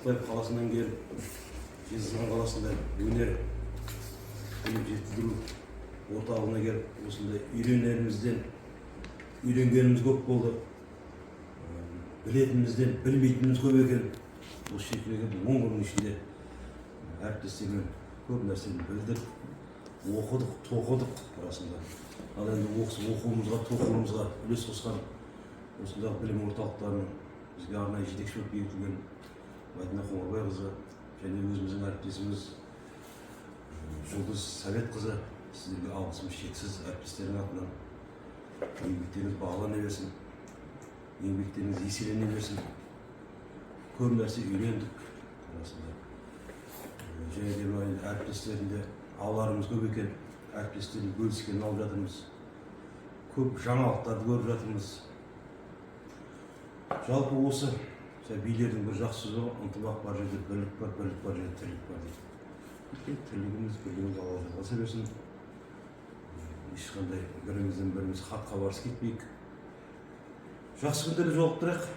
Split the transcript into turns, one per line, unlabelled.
Сәтбаев қаласынан келіп, Жезқазған қаласында өнер білім жетілдіру орталығына келіп, осындай үйренерімізден үйренгеніміз көп болды. Білетінімізден білмейтініміз көп екен. Осы жерге келіп, 10 күннің ішінде әріптестермен көп нәрсені білдік, оқыдық, тоқыдық расында. Ал енді оқуымызға, тоқуымызға үлес қосқан осындағы білім орталықтарының бізге арнайы жетекші болып бекітілген Мәдина Қоңырбайқызы және өзіміздің әріптесіміз Жұлдыз Советқызы, сіздерге алғысым шексіз әріптестердің атынан. Еңбектеріңіз бағалана берсін, еңбектеріңіз еселене берсін. Көп нәрсе үйрендік расында. Және де мына енді әріптестердің де аларымыз көп екен, әріптестердің бөліскенін алып жатырмыз, көп жаңалықтарды көріп жатырмыз. Жалпы, осы жаңа билердің бір жақсы сөзі бар: «Ынтымақ бар жерде бірлік бар, бірлік бар жерде тірлік бар», — дейді. Тек тірлігіміз, бірлігіміз Алла жалғаса берсін. Ешқандай бірімізден біріміз хат хабарсыз кетпейік, жақсы күндерде жолықтырайық.